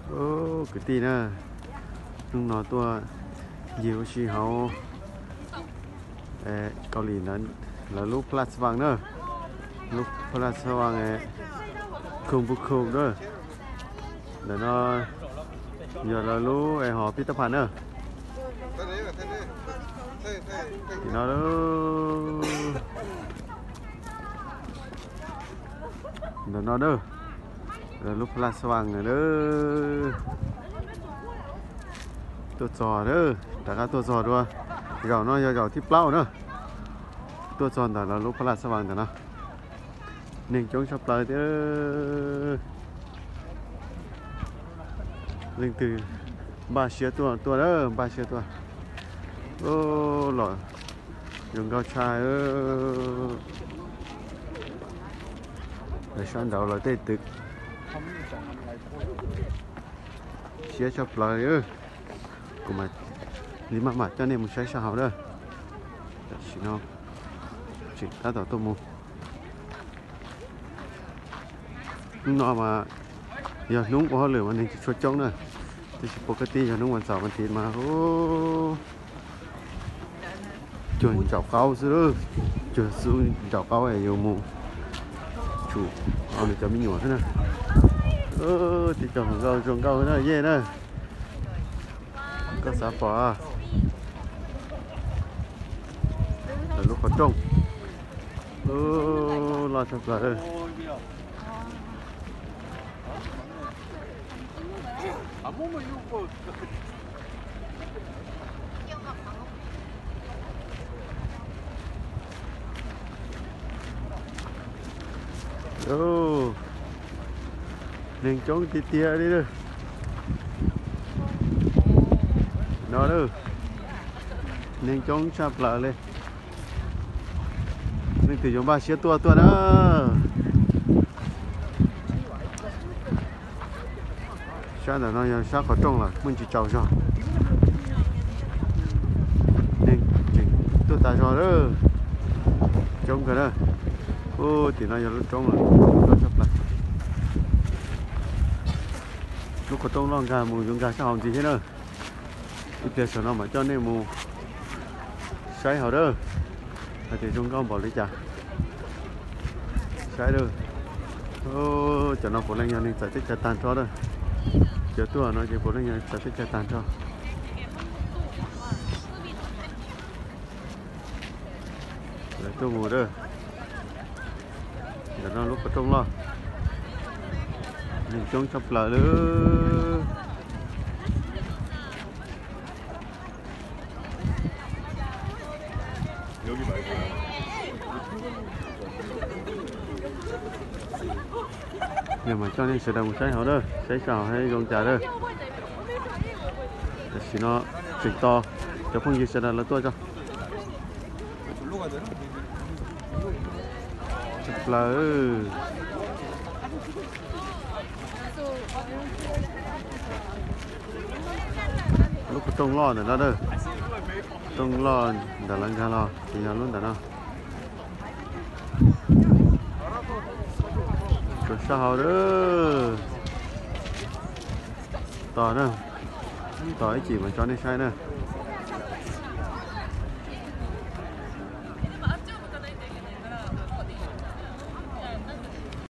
Kwv tij na, hnub no tuaj ncig ua si hauv Kaus Lim lawv lub Pha Las Vas na, lub Pha Las Vas Khum Phu Khum na. Ntawm no yog lawv lub hos Phi Tau Phas na. Tim no, ntawm no na, lub Pha Las Vas na. Tuaj txog na, rov qab tuaj txog dua. Zaum no yog zaum thib plaub na. Tuaj txog ntawm lawv lub Pha Las Vas ntawm no. Neeg coob tshaj plaws thiab. Leej twg npaj siab tuaj tuaj na, npaj siab tuaj. Los zoo nkauj tshaj. Lawv sab nraud lawv tej twm siab tshaj plaws li. Kuv mam li maj mam coj nej mus saib sab hauv na. Tam sim no tseem tab tom tuaj mus. Hnub no mas yog hnub ua hauj lwm mas neeg tsis tshua coob na, tab sis pov ka tij yog hnub vas xaum vas thiv mas cuag ntsaum qaub xwb, cuag xub ntsaum qaub es yus mus tshum nws cov me nyuam xwb na. Tib co hluas nkauj zoo nkauj na, yej na. Koj xav pom lub qhov rooj loj tshaj plaws. Neeg coob tiag tiag li. No, neeg coob tshaj plaws li. Leej twg yuav npaj siab tuaj tuaj na. Sab ntawm no yog sab qhov rooj lawm, muaj ntsis tsaus zog. Neeg tseem tuaj tas zog lawm, coob kawg na. Ub, tim no yog lub roob lawm, loj tshaj plaws. Lub qhov rooj loj nkag mus yuav nkag sab hauv ntxiv thiab na. Ib pliag saum no mam coj nej mus saib hauv dawb, hais tias zoo nkauj npaum li cas. Saib dawb, cov no puav leej yog neeg txawv teb chaws tag nrho dawb. Cov tuaj no ces puav leej yog txawv teb chaws tag nrho. Lawv tuaj mus dawb. Ntawm no lub qhov rooj loj, neeg coob tshaj plaws lawm. Yog mas coj nej sawv daws mus saib hauv dawb, saib saib hauv zoo cas dawb. Tam sim no tseem tos cov phooj ywg sawv daws lawv tuaj tso. Tshaj plaws. Lub qhov rooj loj ntawm no dawb. Rooj loj ntawm lawv nkag los ces yog lub ntawm no. Tsuas sab hauv dawb. Tos na, tos ib chim mas tso nej saib na.